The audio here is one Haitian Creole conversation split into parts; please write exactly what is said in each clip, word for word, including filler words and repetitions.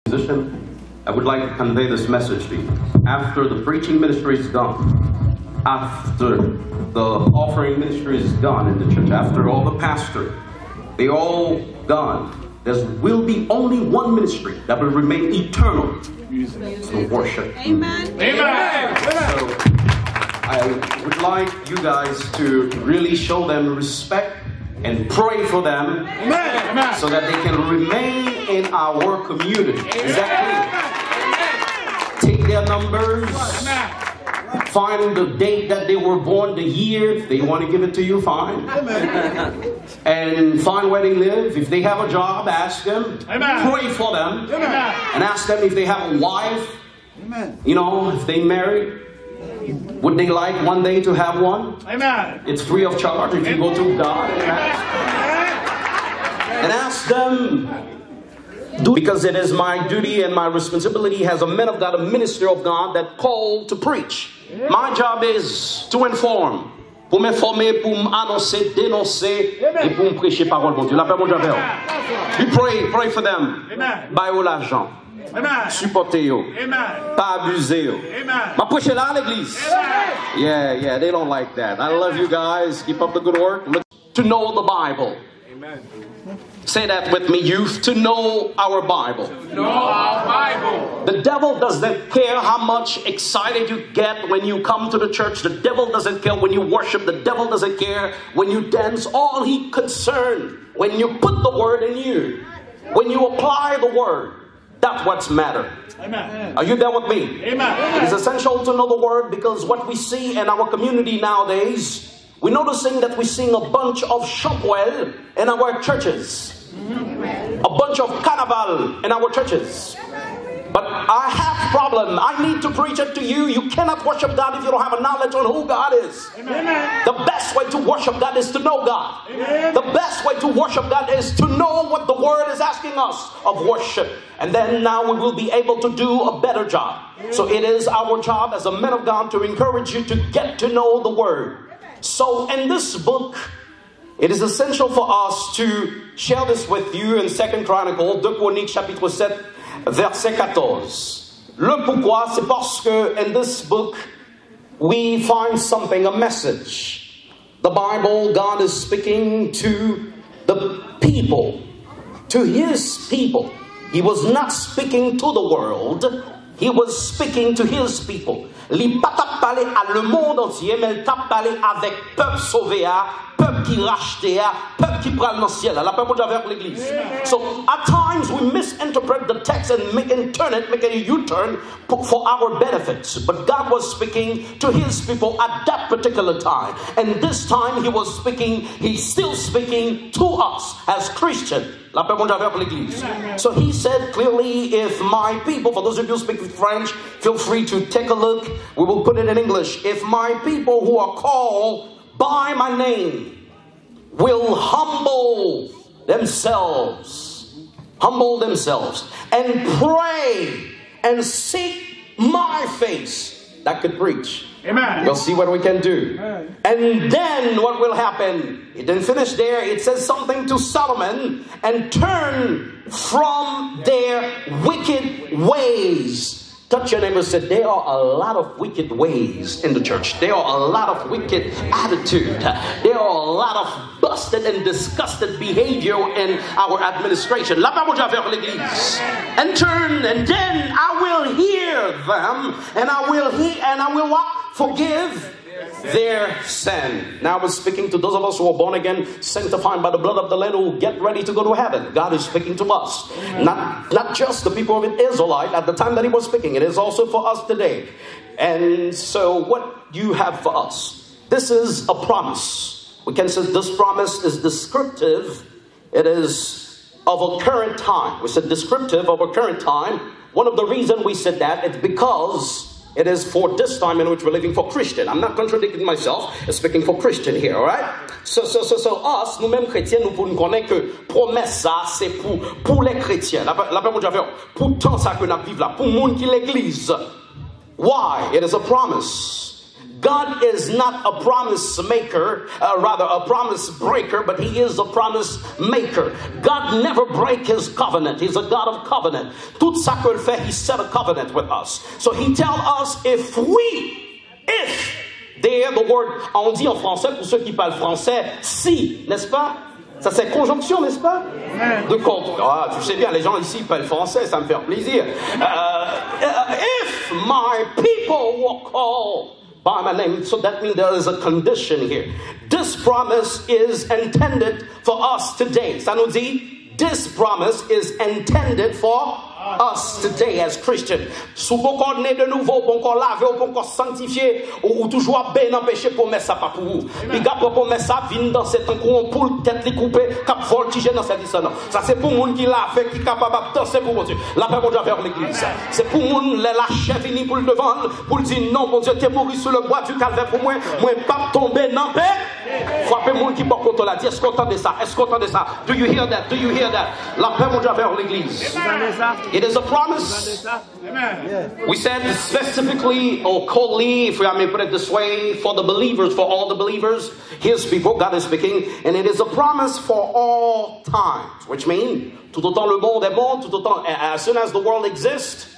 Musician, I would like to convey this message to you. After the preaching ministry is done, after the offering ministry is done in the church, after all the pastor, they all gone, there will be only one ministry that will remain eternal. It's the worship. Amen. Amen. So I would like you guys to really show them respect and pray for them so that they can remain in our community. Is that clear? Take their numbers, find the date that they were born, the year. If they want to give it to you, fine. And find where they live. If they have a job, ask them. Pray for them. And ask them if they have a wife. You know, if they married, would they like one day to have one? It's free of charge if you go to God and ask. And ask them, do, because it is my duty and my responsibility as a man of God, a minister of God that called to preach. My job is to inform. Pou m enfòme, pou m anonse, denonse, e pou m preche pawòl Bondye. Lapè Bondye avè w. You pray, pray for them. Ba yo lajan. Sipòte yo. Pa abize yo. M ap preche la, legliz. Yeah, yeah, they don't like that. I love you guys. Keep up the good work. To know the Bible. Say that with me, youth. To know our Bible. Know our Bible. The devil doesn't care how much excited you get when you come to the church. The devil doesn't care when you worship. The devil doesn't care when you dance. All he concerned when you put the word in you, when you apply the word. That's what's matter. Are you there with me? It is essential to know the word because what we see in our community nowadays, we're noticing that we're seeing a bunch of chanpwèl in our churches. A bunch of carnival in our churches. But I have problem. I need to preach it to you. You cannot worship God if you don't have a knowledge on who God is. The best way to worship God is to know God. The best way to worship God is to know what the word is asking us of worship. And then now we will be able to do a better job. So it is our job as a man of God to encourage you to get to know the word. So in this book, it is essential for us to share this with you in Second Chronicle, deux Chroniques chapitre sept, verset quatorze. Le pourquoi, c'est parce que in this book, we find something, a message. The Bible, God is speaking to the people, to his people. He was not speaking to the world. He was speaking to his people. Li pa t ap pale a lemonn antye, men l t ap pale avèk pèp sove a, pèp ki rachte a, pèp ki pral nan syèl la. Lapè Bondye avèk legliz. So, at times, we misinterpret the text and make and turn it, make a U-turn for our benefits. But God was speaking to his people at that particular time. And this time, he was speaking, he's still speaking to us as Christian. Lapè Bondye avèk legliz. So he said clearly, if my people, for those of you who speak French, feel free to take a look. We will put it in English. If my people who are called by my name will humble themselves, humble themselves, and pray and seek my face, that could preach. We'll see what we can do. And then what will happen? It didn't finish there. It says something to Solomon and turn from their wicked ways. Touch your neighbor and say, there are a lot of wicked ways in the church. There are a lot of wicked attitude. There are a lot of busted and disgusted behavior in our administration. Lapè Bondye avèk legliz. And turn, and then I will hear them, and I will he and I will what? Forgive their sin. Now I was speaking to those of us who are born again, sanctified by the blood of the Lamb, who get ready to go to heaven. God is speaking to us. Not, not just the people of Israelite at the time that he was speaking. It is also for us today. And so what do you have for us? This is a promise. We can say this promise is descriptive. It is of a current time. We said descriptive of a current time. One of the reasons we said that is because it is for this time in which we're living for Christian. I'm not contradicting myself. I'm speaking for Christian here, all right? So, so, so, so us, nou menm kretyen, nou pou nou konnen ke pwomès sa se pou, pou lè kretyen. Lapè, lapè Bondye avè w. Pou tan sa ke n ap viv la, pou moun ki legliz. Why? It is a promise. God is not a promise maker, uh, rather a promise breaker, but he is a promise maker. God never break his covenant. He's a God of covenant. Tout sa ke l fè, he set a covenant with us. So he tell us if we, if, there the word, on dit en français, pour ceux qui parlent français, si, n'est-ce pas? Ça, c'est conjonction, n'est-ce pas? De con-, ah, tu sais bien, les gens ici parlent français, ça me fait plaisir. Euh, euh, if my people were called by my name, so that means there is a condition here. This promise is intended for us today. Ça nous dit, this promise is intended for us today as Christian. Si w poko ne de nouvo, w poko lave, w poko sanktifye, ou, ou toujou ap benyen nan peche, pwomès sa pa pou ou. Piga pran pwomès sa, vin danse tankou yon poul, tèt li koupe, k ap vòltije nan sèvis la, non. Sa se pou moun ki lave, ki kapab ap danse pou Bondye. Lapè Bondye avèk legliz. Se pou moun, lè lachè vini pou l devan l, pou l di, non, Bondye te mouri sou le bwa di kalvè pou mwen, mwen p ap tonbe nan pe. Frape moun ki bò kote w la, di, èske w tande sa? Èske w tande sa? Do you hear that? Do you hear that? Lapè Bondye avèk legliz. It is a promise. We said specifically or coldly, if I may put it this way, for the believers, for all the believers, his people, God is speaking, and it is a promise for all times, which means, tout autant le monde est monde, tout autant, as soon as the world exists,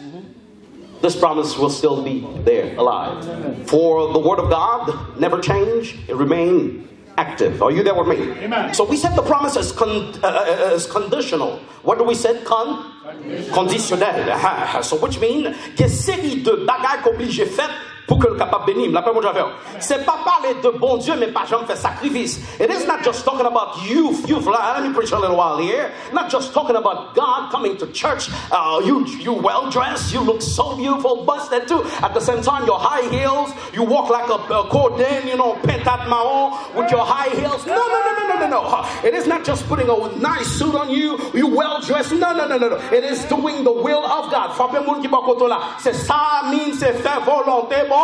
this promise will still be there, alive. For the word of God never change, it remain active. Are you there with me? Amen. So we said the promise is con-, uh, uh, uh, is conditional. What do we say? Con-, conditionnel. Aha. So which mean, gen seri de bagay k oblije fèt pou ke l kapab beni m. Lapè Bondye avè w. Se pa pale de Bondye, men pa janm fè sakrifis. It is not just talking about youth, youth. Let me preach a little while here. Not just talking about God coming to church. Uh, you, you well dressed, you look so beautiful, busted too. At the same time, your high heels, you walk like a, a codeine, you know, pentad mawon with your high heels. No, no, no, no, no, no, no. It is not just putting a nice suit on you, you well dressed. No, no, no, no, no. It is doing the will of God. Frape moun ki bò kote w la. Se sa, mean, se fè volonte bon.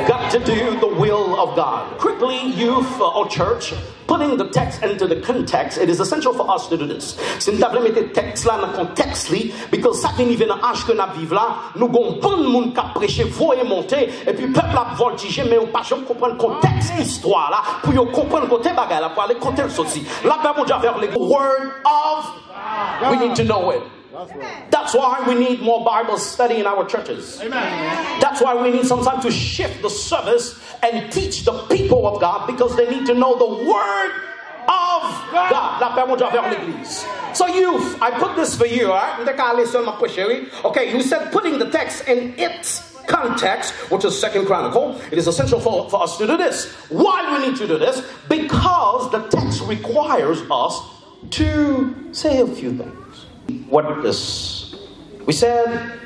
Got to do the will of God. Quickly, youth, uh, or church, putting the text into the context, it is essential for us to do this. Si n ta vle mete tèks la nan kontèks li, because sa ki rive nan aj ke n ap viv la, nou gon bann moun k ap preche, voye monte, epi pèp la ap vòltije, men yo pa janm konprann kontèks istwa la, pou yo konprann kote bagay la pwale, kote l soti. Lapè Bondye avèk legliz. Word of, we need to know it. That's why we need more Bible study in our churches. That's why we need sometimes to shift the service and teach the people of God because they need to know the word of God. Lapè Bondye avèk legliz. So youth, I put this for you, all right? M te ka ale sèlman preche, wi. Okay, you said putting the text in its context, which is Second Chronicle, it is essential for, for us to do this. Why we need to do this? Because the text requires us to say a few things. What is, we said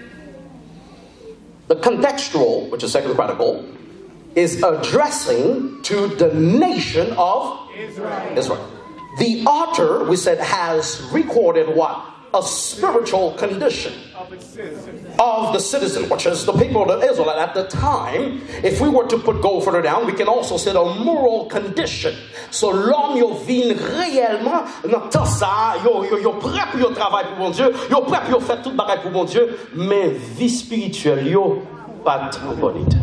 the contextual, which is Second Chronicle, is addressing to the nation of Israel. The author, we said, has recorded what? A spiritual condition of the citizen, which is the people of Israel at the time. If we were to put, go further down, we can also say the moral condition. So, lòm yo vin reyèlman nan tan sa a, yo, yo, yo prè pou yo travay pou Bondye, yo prè pou yo fè tout bagay pou Bondye, men vi espirityèl yo pa t an bòn eta.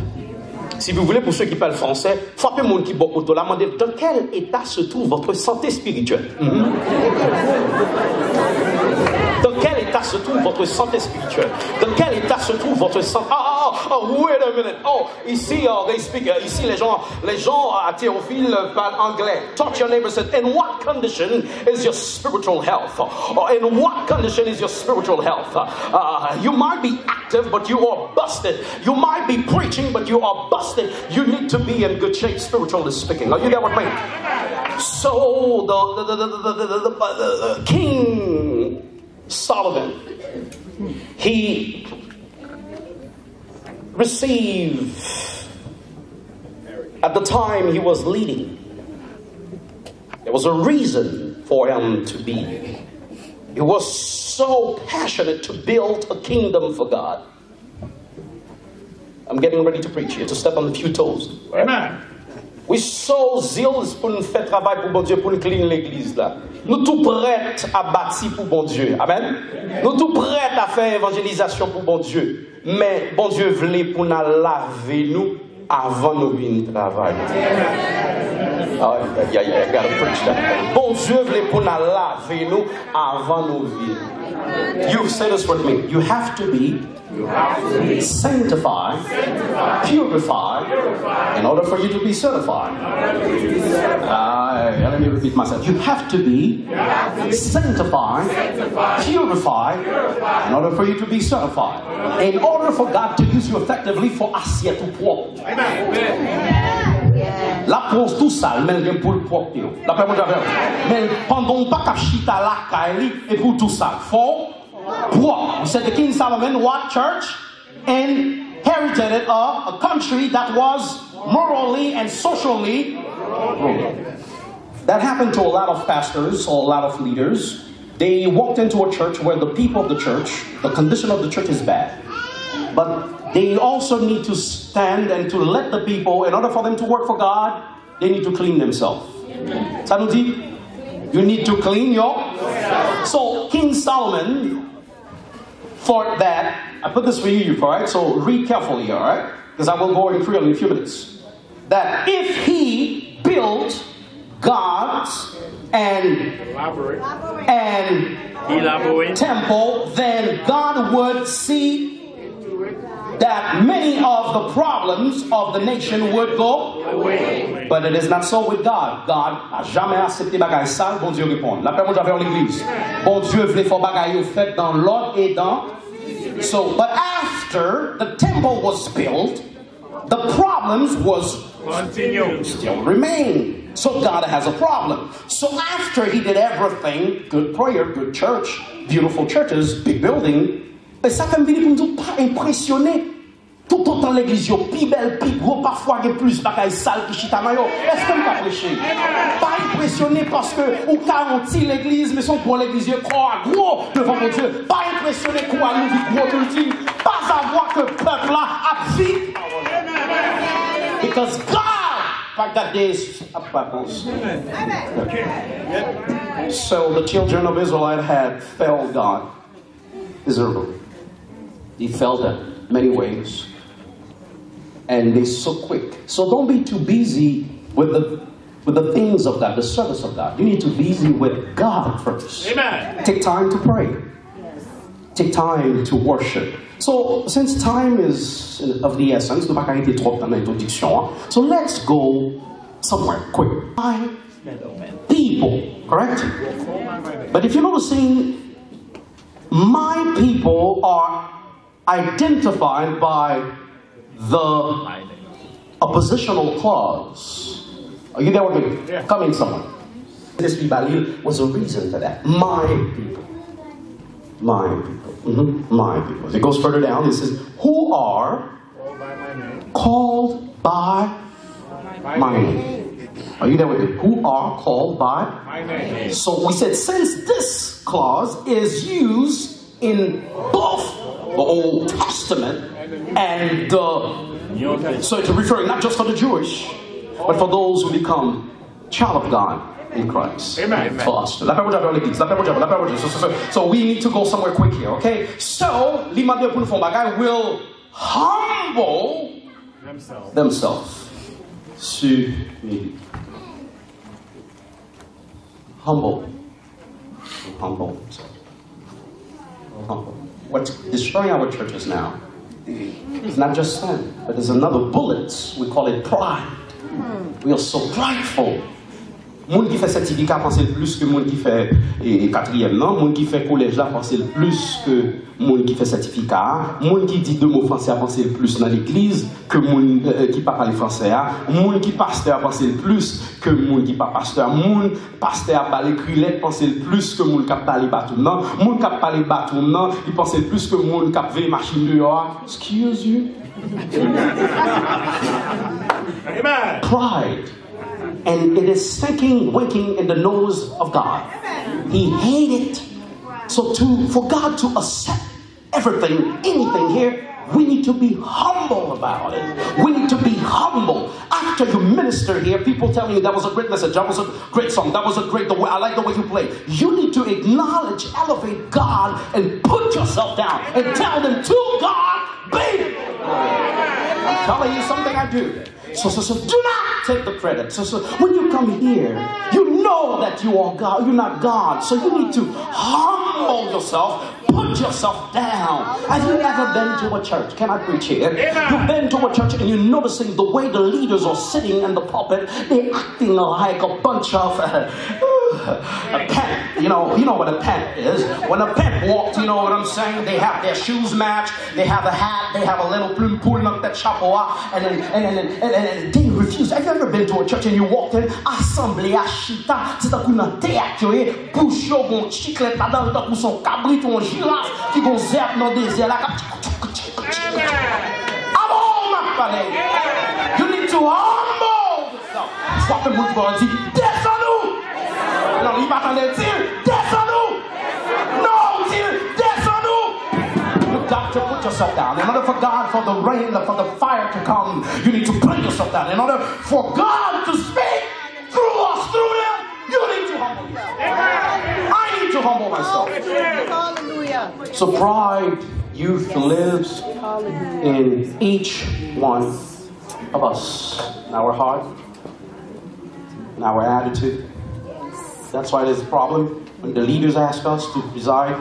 Si vous voulez, pour ceux qui parlent français, frape moun ki bò kote w la, mande, dans quel état se trouve votre santé spirituelle? Mhm. Dans quel état se trouve votre santé spirituelle? Dans quel état se trouve votre santé? Ah, ah, ah, ah, wait a minute. Oh, ici, oh, they speak, uh, ici, les gens, les gens à Théophile parlent anglais. Talk to your neighbor, said, in what condition is your spiritual health? Or in what condition is your spiritual health? Uh, you might be active, but you are busted. You might be preaching, but you are busted. You need to be in good shape, spiritually speaking. Are you there with me? So, the, the, the, the, the, the, the, the King Solomon, he received, at the time he was leading, there was a reason for him to be. He was so passionate to build a kingdom for God. I'm getting ready to preach here, to step on a few toes. Amen. We so zealous pou n fè travay pou Bondye, pou n clean legliz la. Nou tou prèt a bati pou Bondye. Amen. Nou tou prèt a fè evanjelizasyon pou Bondye. Men Bondye vle pou n al lave nou Avan nou vin travay. Ay, ay, ay, ay, I gotta preach that. Bondye vle pou n al lave nou avan nou vin. You say this with me. You have to be sanctified, purified, in order for you to be certified. Uh, let me repeat myself. You have to be sanctified, purified, in order for you to be certified. In order for God to use you effectively, fò asyèt ou pwòp. L ap pran w tou sal, men l gen pou l pwòp yo. Lapè Bondye avè w. Men pandan w pa k ap chita lakay li, epi w tou sal. Fò w pwòp. We said the King Solomon, what, church? Inherited a, a country that was morally and socially ruined. That happened to a lot of pastors or a lot of leaders. They walked into a church where the people of the church, the condition of the church is bad. But they also need to stand and to let the people, in order for them to work for God, they need to clean themselves. Sa nou di? You need to clean your. So, King Solomon, for that, I put this for you, all right? So, read carefully, all right? Because I will go in Creole in a few minutes. That if he built God's and, and temple, then God would see that many of the problems of the nation would go away. But it is not so with God. God pa janmen aksepte bagay sal, Bondye reponn. Lapè Bondye avè w, legliz. Bondye vle fò bagay yo fèt dans l'ordre et dans. So, but after the temple was built, the problems was still remain. So God has a problem. So after he did everything, good prayer, good church, beautiful churches, big building, e sa fè m vini pou m di w, pa enpresyone. Toutotan legliz yo pi bèl, pi gwo, pafwa gen plis bagay sal ki chita nan yo. Èske m ka preche? Pa enpresyone paske ou ka yon ti legliz, men se yon gwo legliz, kò a gwo devan Bondye. Pa enpresyone kou a louvri gwo bilding. Pas a vwa ke pèp la ap viv. Because God pa gade ap pa pons. So the children of Israelite had failed God miserably. He failed them many ways. And they so quick. So don't be too busy with the with the things of God, the service of God. You need to be busy with God first. Amen. Take time to pray. Take time to worship. So, since time is of the essence, nou pa ka rete twòp tan nan entwodiksyon an. So, let's go somewhere quick. My people, correct? But if you're noticing, my people are identified by the oppositional clause. Are you there with me? Yeah. Come in, someone. This Bible was a reason for that. My people. My people. Mhm. My people. It goes further down. It says, who are called by my name. Are you there with me? Who are called by my name. So we said, since this clause is used in both the Old Testament and the, so it's referring not just for the Jewish, but for those who become child of God in Christ. Amen. For us. Lapè Bondye avè w, legliz. Lapè Bondye avè w, lapè Bondye. So, so, so, so we need to go somewhere quick here, okay? So, li mande pou nou fè yon bagay, will humble themselves. Humilite. Humble. Humble. Humble. What's destroying our churches now is not just sin, but there's another bullet. We call it pride. We are so prideful. Moun ki fè sètifika panse l plis ke moun ki fè, e, e, katriyèm nan. Moun ki fè kolèj la panse l plis ke moun ki fè sètifika a. Moun ki di de mo franse a panse l plis nan legliz ke moun, e, e, ki pa pale franse a. Moun ki pastè a panse l plis ke moun ki pa pastè a. Moun pastè a bale krilèt panse l plis ke moun k ap bale batoum nan. Moun k ap bale batoum nan, li panse l plis ke moun k ap veye machin deyò a. Excuse you. Amen. Pride. And it is stinking, winking in the nose of God. He hated it. So to, for God to accept everything, anything here, we need to be humble about it. We need to be humble. After you minister here, people tell me that was a great message, that was a great song, that was a great, the way, I like the way you play. You need to acknowledge, elevate God, and put yourself down and tell them to God be. I'm telling you something I do. So, so, so do not take the credit. So, so when you come here, you know that you are God. You're not God. So you need to humble yourself, put yourself down. Have you ever been to a church? Can I preach here? You've been to a church and you're noticing the way the leaders are sitting in the pulpit, they acting like a bunch of uh, a pimp. You know, you know what a pimp is. When a pimp walks, you know what I'm saying? They have their shoes match, they have a hat, they have a little plume poule nan tèt chapo a, and then, and, and, and, and, and they refuse. Have you ever been to a church and you walked in? Asanble a chita, se tankou nan teyat yo ye, bouch yo gon chiklèt ladan l tankou se yon kabrit ou yon jiraf ki gon zèb nan dezè la k ap tchik tchik tchik tchik. Amen, m ap pale. You need to humble yourself. Frape moun ki bò w di, desann ou. Non, li pa tande, di l, desann ou. Non, di l, desann ou. You got to put yourself down. In order for God, for the rain, for the fire to come, you need to bring yourself down. In order for God to speak through us, through them, you need to humble yourself. I need to humble myself. Hallelujah. So pride, youth, lives in each one of us, in our heart, in our attitude. That's why there's a problem when the leaders ask us to preside.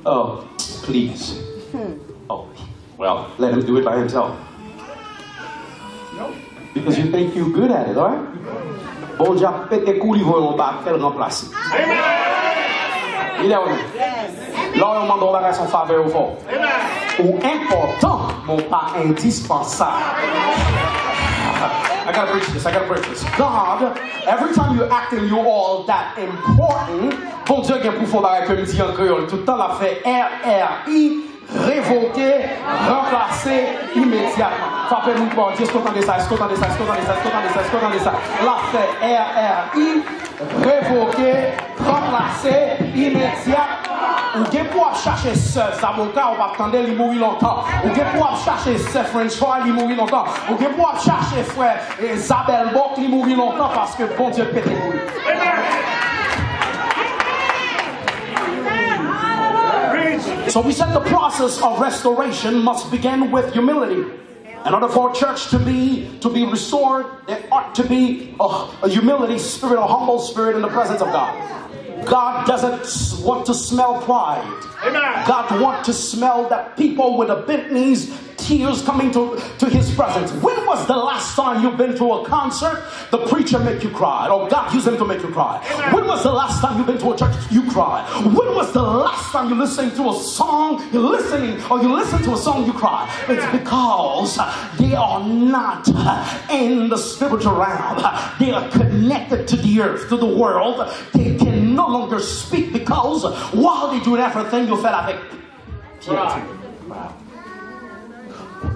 Oh, please. Oh, well, let him do it by himself. Because you think you good at it, right? Bondye ap pete kou li voye yon bak, fè l ranplase. Li lè ou menm. Lè w mande yon bagay se yon favè ou fè w. Ou enpòtan, men w pa endispansab. I gotta preach this, I gotta preach this. God, every time you acting you all that important, Bondye gen pou fè yon bagay ke m di an kreyòl tout tan, l ap fè R R I, revoke, ranplase imedyatman. Frape moun ki bò w di, èske w tande sa, èske w tande sa, èske w tande sa, èske w tande sa, èske w tande sa? L ap fè R R I, revoke, ranplase imedyatman. Ou gen pou w ap chache sè Zaboka, ou p ap tande, li mouri lontan. Ou gen pou w ap chache sè French Fry, li mouri lontan. Ou gen pou w ap chache frè, eh, Zabèl Bòk, li mouri lontan paske Bondye pete kou li. So we said the process of restoration must begin with humility. In order for a church to be to be restored, there ought to be a, a humility spirit, a humble spirit in the presence of God. God doesn't s- want to smell pride. God wants to smell that people with a bent knees, tears coming to, to his presence. When was the last time you've been to a concert, the preacher make you cry, or God used him to make you cry? When was the last time you've been to a church, you cry? When was the last time you listened to a song, you listening, or you listen to a song, you cry? It's because they are not in the spiritual realm. They are connected to the earth, to the world. They can no longer speak because while they're doing everything, you feel like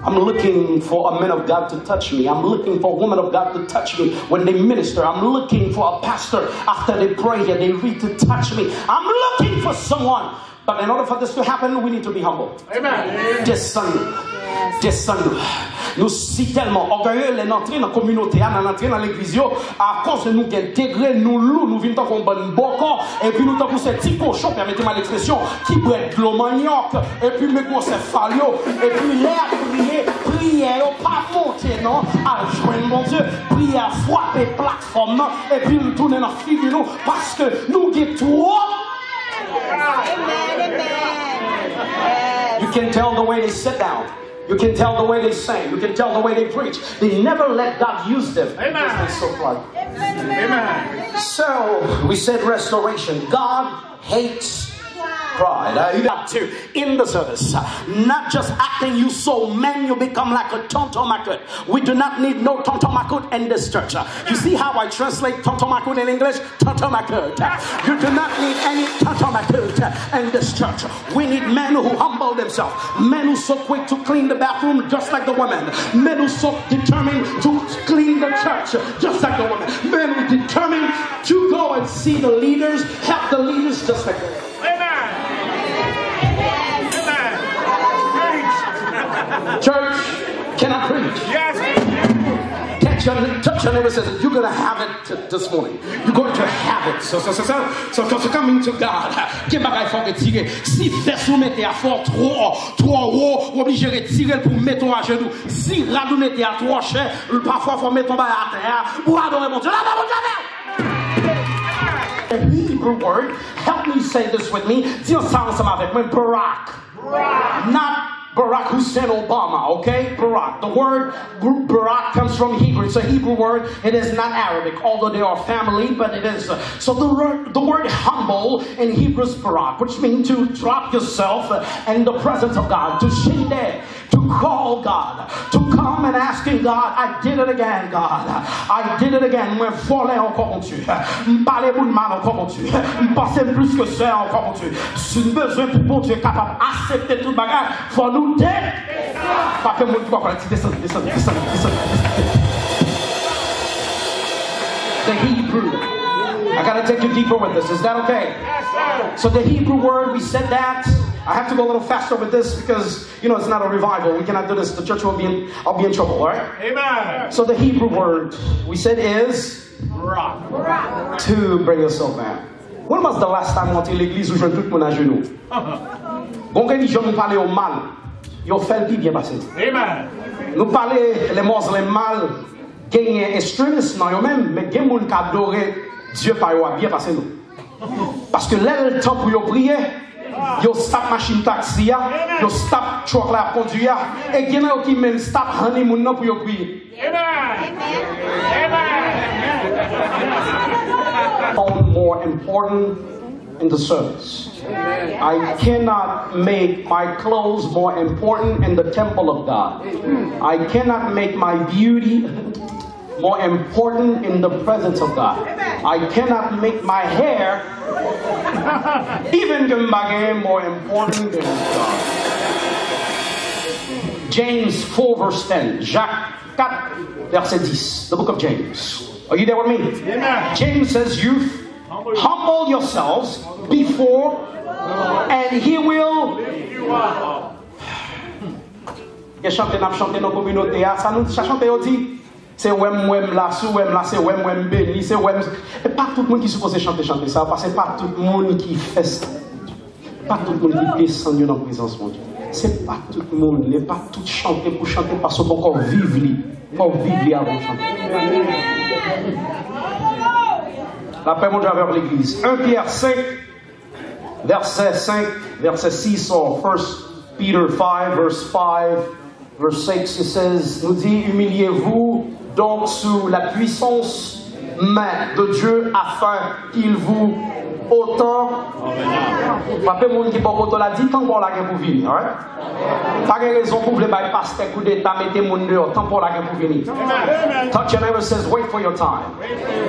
I'm looking for a man of God to touch me. I'm looking for a woman of God to touch me when they minister. I'm looking for a pastor after they pray and they read to touch me. I'm looking for someone. But in order for this to happen, we need to be humble. Desann nou. Desann nou. Nou si tèlman ògeye lè n antre nan kominote a, nan antre nan legliz yo, akoz nou gen degre, nou lou, nou vin tankou yon bann bòkò, epi nou tankou se ti kochon, pèmete m lekspresyon, ki bwè dlo mannyòk, epi men gwosè fal yo, epi lè y ap priye, priyè yo pa monte non, al jwenn Bondye, priyè a frape platfòm nan, epi l tounen nan figi nou, paske nou gen twòp. Amen, amen. You can tell the way they sit down. You can tell the way they sing. You can tell the way they preach. They never let God use them because they're so prideful. So, we said restoration. God hates pride. Uh, you got to, in the service, uh, not just acting you so man, you become like a tonton macoute. We do not need no tonton macoute in this church. Uh, you see how I translate tonton macoute in English? Tonton macoute. You do not need any tonton macoute in this church. We need men who humble themselves, men who so quick to clean the bathroom just like the women, men who so determined to clean the church just like the women, men who determined to go and see the leaders, help the leaders just like the women. Church, can I preach? Catch your Touch your neighbor and say, "You're gonna have it t- this morning. You're going to have it." So, so, so, so, so, so, so coming to God. Gen bagay fò retire. Si vès ou mete a fò twò, twò wo, ou oblije retire l pou mete w ajenou. Si rad ou mete a twò chè, pafwa fò mete w bay atè a pou adore Bondye. Leve Bondye avè w! The Hebrew word, help me say this with me. Di sa ansanm avèk mwen, Barak. Not Barack Hussein Obama, okay? Barak. The word Bar- Barak comes from Hebrew. It's a Hebrew word. It is not Arabic, although they are family, but it is. So the word, the word humble in Hebrew is Barak, which means to drop yourself in the presence of God, to sit there, to call God, to come and asking God, "I did it again, God. I did it again. Mwen vòlè ankò, Bondye. M pale moun mal ankò, Bondye. M panse m plis ke sè ankò, Bondye." Si n bezwen pou Bondye kapab aksepte tout bagay, fò nou de- Frape moun ki bò kò l, di, "Desann, desann, desann, desann." The Hebrew. I gotta take you deeper with this. Is that okay? So the Hebrew word, we said that. I have to go a little faster with this because, you know, it's not a revival. We cannot do this. The church will be in, I'll be in trouble, all right? Amen. So the Hebrew word we said is Barak. To bring yourself down. When was the last time w antre legliz ou jwenn tout moun ajenou? Gon relijyon nou pale yo mal, yo fè l pi byen pase nou. Amen. Nou pale le Muslim mal, genyen ekstremis nan yo menm, men gen moun k adore Dye pa yo a byen pase nou. Paske lè l tan pou yo priye, yo stop machin taksi a, yo stop truck la y ap kondui a, e gen nan yo ki menm stop honeymoon nan pou yo priye. Amen. Amen. Phone more important in the service. I cannot make my clothes more important in the temple of God. I cannot make my beauty more important in the presence of God. I cannot make my hair, even ke m pa genyen, more important than God. James four verse ten. Jacques quatre, verset dix. The book of James. Are you there with me? Amen. James says, "Youth, humble yourselves before, and he will." Gen chante n ap chante nan kominote a, sa nou, sa chante yo di, se wè m, wè m la, si w wè m la, se wè m, wè m beni, se wè m. E pa tout moun ki sipoze chante chante sa, paske pa tout moun ki fè sa. Pa tout moun ki desann yo nan prezans Bondye. Se pa tout moun, e pa tout chante pou chante, paske w poko viv li. Fò w viv li avan w chante. Lapè Bondye avèk legliz. Un Pierre cinq, verset cinq, verset six, or First Peter five, verse five, verse six, it says, nous dit, humiliez-vous donc sous la puissante main de Dieu afin qu'il vous ôte. Frape moun ki bò kote w la, di, "Tan pa w la gen pou vini," all right? Pa gen rezon pou w vle bay pastè koudeta, mete moun deyò, tan pa w la gen pou vini. Touch your neighbor, says, "Wait for your time."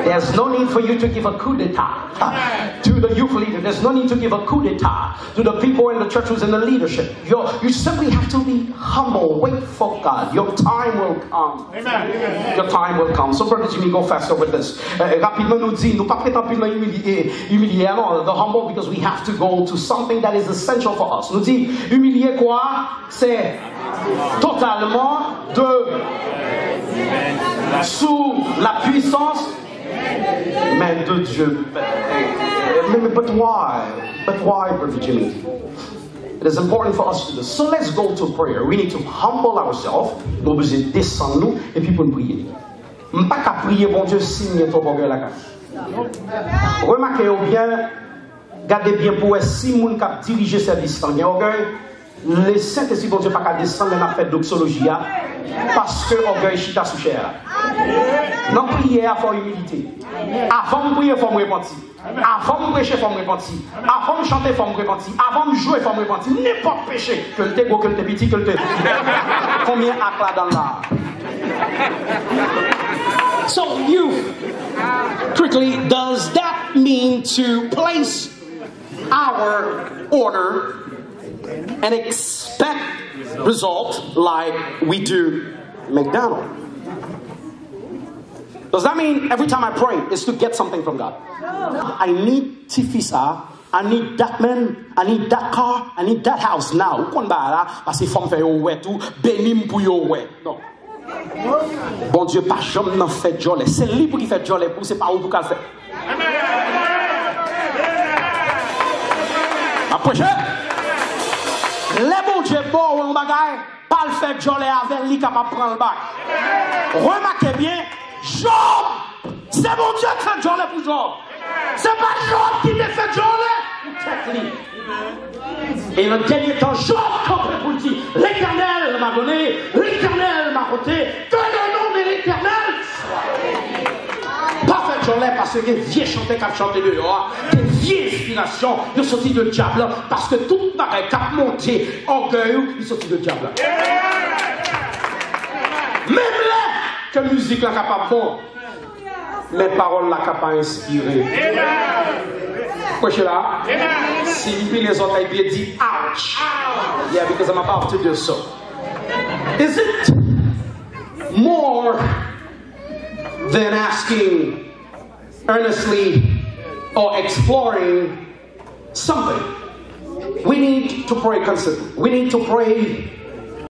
There's no need for you to give a coup d'etat to the youth leader. There's no need to give a coup d'etat to the people in the church who's in the leadership. You, you simply have to be humble. Wait for God. Your time will come. Amen. Your time will come. So, Brother Jimmy, go faster with this. Eh, rapidman, nou di, nou pa prete anpil nan imilye, imilye a, non, the humble, because we have to go to something that is essential for us. Nou di, imilye kwa? Se totalman de sous la puissance main de Dieu. But, but why? But why, Brother Jimmy? It is important for us to do. So let's go to prayer. We need to humble ourselves. Nou bezwen desann nou epi pou n priye. M pa ka priye Bondye si m gen twòp ògèy lakay mwen. Remake yo byen, gade byen pou wè si moun k ap dirije sèvis lan gen ògèy. Le Sentespri Bondye pa ka desann lè n ap fè doksoloji a, paske ògèy chita sou chè a. Nan priyè a, fò imilite. Avan m priye, fò m repanti. Avan m preche, fò m repanti. Avan m chante, fò m repanti. Avan m jwe, fò m repanti. Nenpòt peche, ke l te gwo, ke l te piti, ke l te... Konbyen ak ladan l la? So, youth, quickly, does that mean to place our order and expect result like we do McDonald? Does that mean every time I pray is to get something from God? I need tifi sa, I need that man, I need that car, I need that house now. Ou konn bagay la, paske fò m fè yo wè tou, beni m pou yo wè. Non. Bondye pa janm nan fè djòlè. Se li pou ki fè djòlè pou ou, se pa ou pou ka l fè. M ap preche. Lè Bondye ba w yon bagay, pa al fè djòlè avè l, li kapab pran l bay. Remake byen, Jòb, se Bondye k fè djòlè pou Jòb. Se pa Jòb ki te fè djòlè pou tèt li. E nan dènye tan, Jòb kanpe pou l di, L'Éternel m'a donné, l'Éternel m'a ôté, que le nom de l'Éternel soit béni. Pa fè djòlè paske gen vye chante k ap chante deyò a, gen vye enspirasyon, yo soti de dyab la, paske tout bagay k ap monte, ògèy ou, li soti de dyab la. Menm lè ke mizik la kapab bon, men pawòl la ka pa enspire. Preche la. Si m pile zòrèy byen, di, ouch. Yeah, because I'm about to do so. Is it more than asking earnestly or exploring something? We need to pray consistently. We need to pray